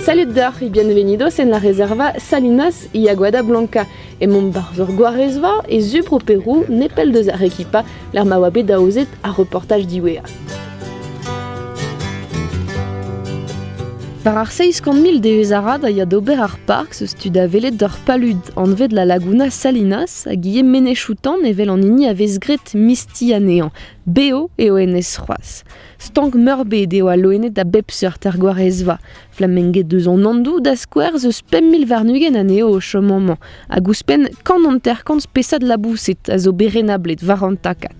Salud deoc'h e bienvenidos en la reserva Salinas y Aguada Blanca. Emaomp barzh ur gwarezva e su Bro-Perou, nepell deus Arequipa, lec'h ma oa bet aozet ar reportaj diwezhañ. War ar 700 000 devezh-arat a ya d'ober ar park eus tu da welet d'ur palud anvet la Laguna Salinas hag ivez menezioù-tan evel an hini a vez graet misti anezhañ. Bev eo hennezh c'hoazh. Stank-meurbet eo al loened a bep seurt er gwarezva. Flamenged eus an Andoù da skouer 'z eus 5 020 anezho o chom amañ hag ouzhpenn 150 spesad laboused a zo bet renablet war an takad.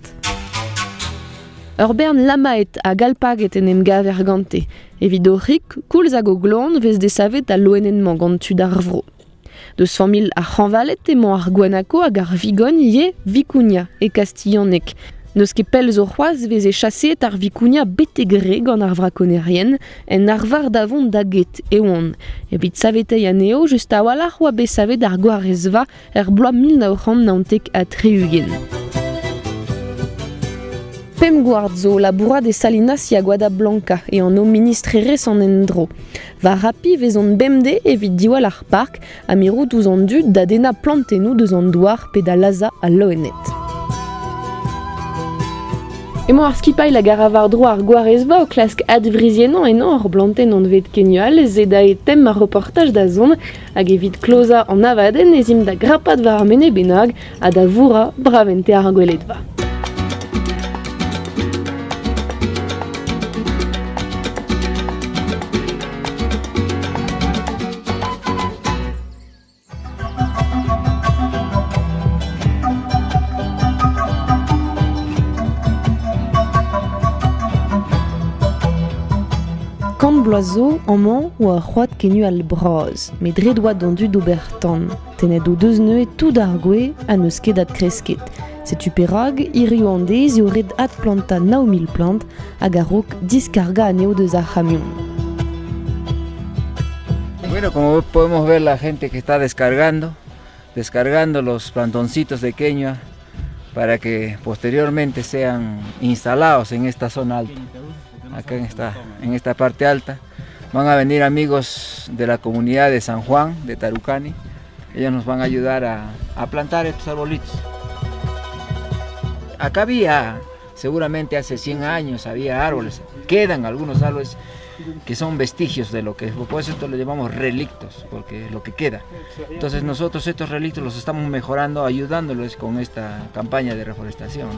Ur bern lamaed hag alpaged en em gaver gante. Evit o c'hig, koulz hag o gloan 'vez desavet al loened-mañ gant tud ar vro. Deus familh ar c'hañvaled emañ ar gwanako hag ar vigogn ivez, vicuña e kastilhaneg. N'eus ket pell zo c'hoazh 'veze chaseet ar vicuña betek re gant ar vrakonerien, en arvar da vont da get e oant. Evit saveteiñ anezho just a-walc'h 'oa bet savet ar gwarezva er bloaz 1979. Pemp gward zo labourat e Salinas y Aguada Blanca e anv ministrerezh an endro. War rapi 'vezont bemdez evit diwall ar park ha mirout ouzh an dud da dennañ plantennoù deus an douar pe da lazhañ al loened. Emañ ar skipailh hag a ra war-dro ar gwarezva o klask adwriziennañ ennañ ur blantenn anvet Kenual, sed aze tem ar reportaj da zont hag evit klozañ an abadenn ez imp da grapat war ar menez bennak ha da vourrañ bravente ar gweledva. Kant bloaz zo, amañ oa ur c'hoad kenual bras, met ret oa d'an dud ober tan. Tennet o deus neuze tout ar gwez ha n'eus ket adkresket. Setu perak, hiziv an deiz eo ret adplantañ 9 000 plant hag a-raok diskargañ anezho deus ar c'hamion. Bueno, como podemos ver la gente que está descargando, descargando los plantoncitos de queñua para que posteriormente sean instalados en esta zona alta, acá en esta parte alta. Van a venir amigos de la comunidad de San Juan, de Tarucani. Ellos nos van a ayudar a, a plantar estos arbolitos. Acá había, seguramente hace 100 años había árboles, quedan algunos árboles que son vestigios de lo que es, por eso esto lo llamamos relictos, porque es lo que queda. Entonces nosotros estos relictos los estamos mejorando, ayudándoles con esta campaña de reforestación.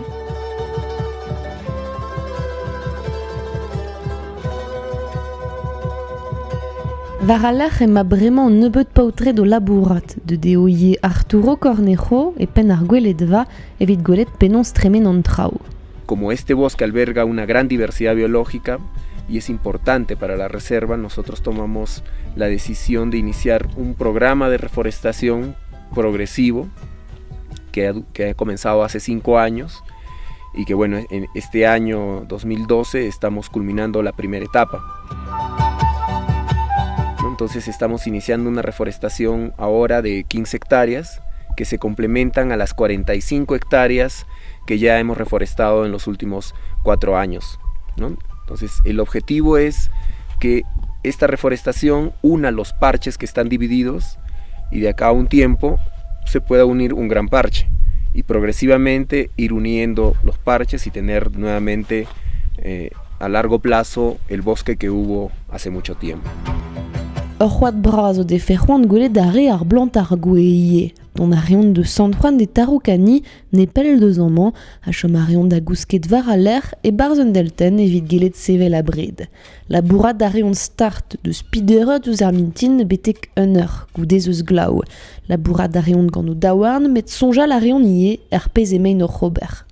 War al lec'h emañ bremañ un nebeud paotred o labourat, deut eo ivez Arturo Cornejo e penn ar gweledva evit gwelet penaos tremen an traoù. Como este bosque alberga una gran diversidad biológica y es importante para la reserva, nosotros tomamos la decisión de iniciar un programa de reforestación progresivo que ha, que ha comenzado hace 5 años y que, bueno, en este año 2012 estamos culminando la primera etapa. Entonces estamos iniciando una reforestación ahora de 15 hectáreas que se complementan a las 45 hectáreas que ya hemos reforestado en los últimos 4 años, ¿no? Entonces el objetivo es que esta reforestación una los parches que están divididos y de acá a un tiempo se pueda unir un gran parche y progresivamente ir uniendo los parches y tener nuevamente a largo plazo el bosque que hubo hace mucho tiempo. Ur c'hoad bras o defe c'hoant gwelet ar re ar blant ar gwez ivez. Dont a reont deus Sant Juan de Taroucani, nepell deus amañ, ha chom a reont da gousket war al lec'h e-barzh un deltenn evit gellet sevel abred. Labourat a reont start deus peder diouzh ar mintin betek un eur goude eus glav. Labourat a reont gant o daouarn met soñjal a reont ivez er pezh emaint oc'h ober.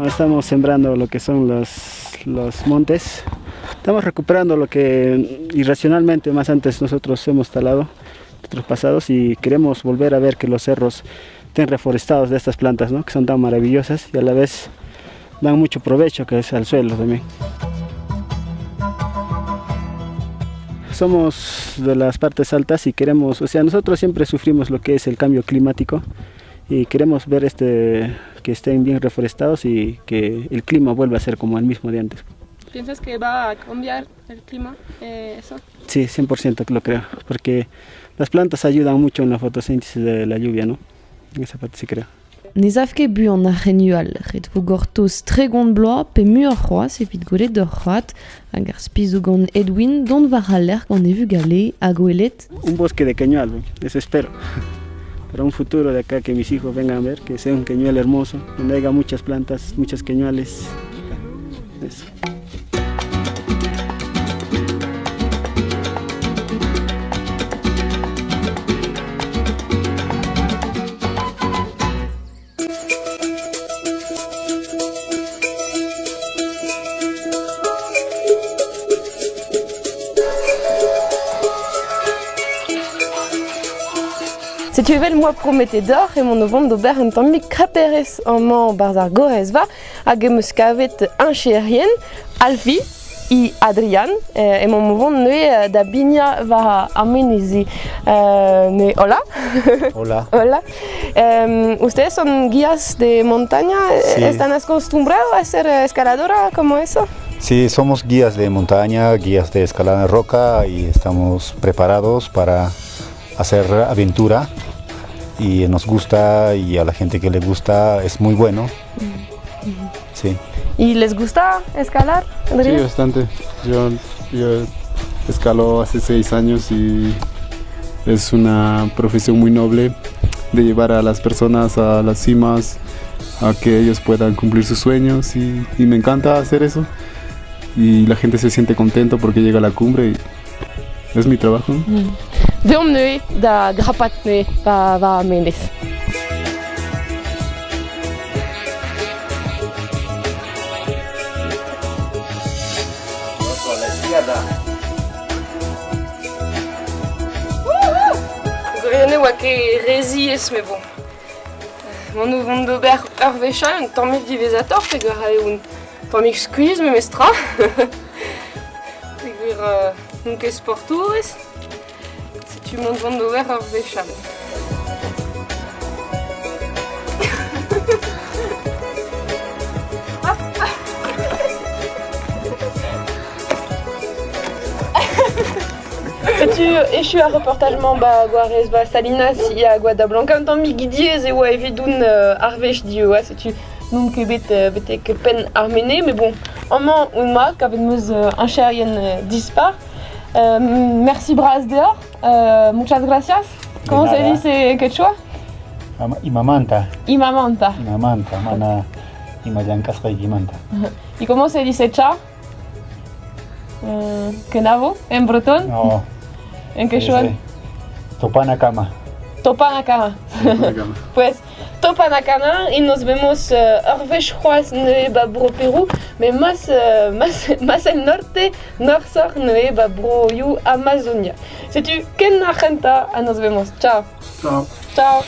Estamos sembrando lo que son los montes. Estamos recuperando lo que irracionalmente más antes nosotros hemos talado, nuestros pasados, y queremos volver a ver que los cerros estén reforestados de estas plantas, ¿no? Que son tan maravillosas y a la vez dan mucho provecho que es al suelo también. Somos de las partes altas y queremos, o sea, nosotros siempre sufrimos lo que es el cambio climático y queremos ver este que estén bien reforestados y que el clima vuelva a ser como el mismo de antes. ¿Piensas que va a cambiar el clima eso? Sí, 100% lo creo, porque las plantas ayudan mucho en la fotosíntesis de la lluvia, ¿no? En esa parte sí creo. Ne zav ket buan ar c'henual, ret vo gortoz 30 bloaz pe muioc'h c'hoazh evit gwelet ur c'hoad, hag ar spi zo gant Edwin dont war al lec'h gant e vugale ha gwelet. Un bosque de queñual, eso espero. Para un futuro de acá que mis hijos vengan a ver, que sea un queñual hermoso, donde haya muchas plantas, muchas queñuales. Eso. Setu evel m'oa prometet deoc'h emaon o vont d'ober un tammig kraperezh amañ 'barzh ar Gorezva hag em eus kavet heñcherien, Alfie I Adrian, emaomp o vont neuze da bignañ war ar menez-se. Hola. Hola. Hola. ¿Ustedes son guías de montaña? Sí. ¿Están acostumbrados a hacer escaladora como eso? Sí, somos guías de montaña, guías de escalada en roca y estamos preparados para hacer aventura y nos gusta y a la gente que le gusta es muy bueno. Sí. ¿Y les gusta escalar, Adrián? Sí, bastante. Yo escalo hace 6 años y es una profesión muy noble de llevar a las personas a las cimas, a que ellos puedan cumplir sus sueños y me encanta hacer eso. Y la gente se siente contento porque llega a la cumbre y es mi trabajo. Deomp neuze da grapat neuze war ar menez. Gwirionez oa ket re ziaes met bon. Mont o vont d'ober ur wech all un tammig diwezhatoc'h peogwir eo un tammig skuizh memestra. Peogwir n'on ket sportourez. Setu mont vont d'ober ur wech all. Setu echu ar reportaj-mañ ba Gwarez ba Salinas ya Guadablanca. Un tammig diaes e oa evidoun ar wech div, setu n'on ket bet betek penn ar mene, met bon, amañ on mat, kavet 'm eus heñcherien dispar. Merci bras deoc'h, muchas gracias. Comment se dice en quechua? Imamanta. Imamanta. Imamanta, mana ima llank'asqaykimanta. Y cómo se dice chao? Kenavo, en bretón? No. En quechua? Sí, sí. Topanakama. Topanakama. Pues Topanakama y nos vemos ur wech c'hoazh neuze ba bro Perou, met mas, mas, mas en norte, norzhoc'h neuze ba broioù Amazonia. Setu ken ar c'hentañ ha nos vemos. Ciao. Ciao. Ciao.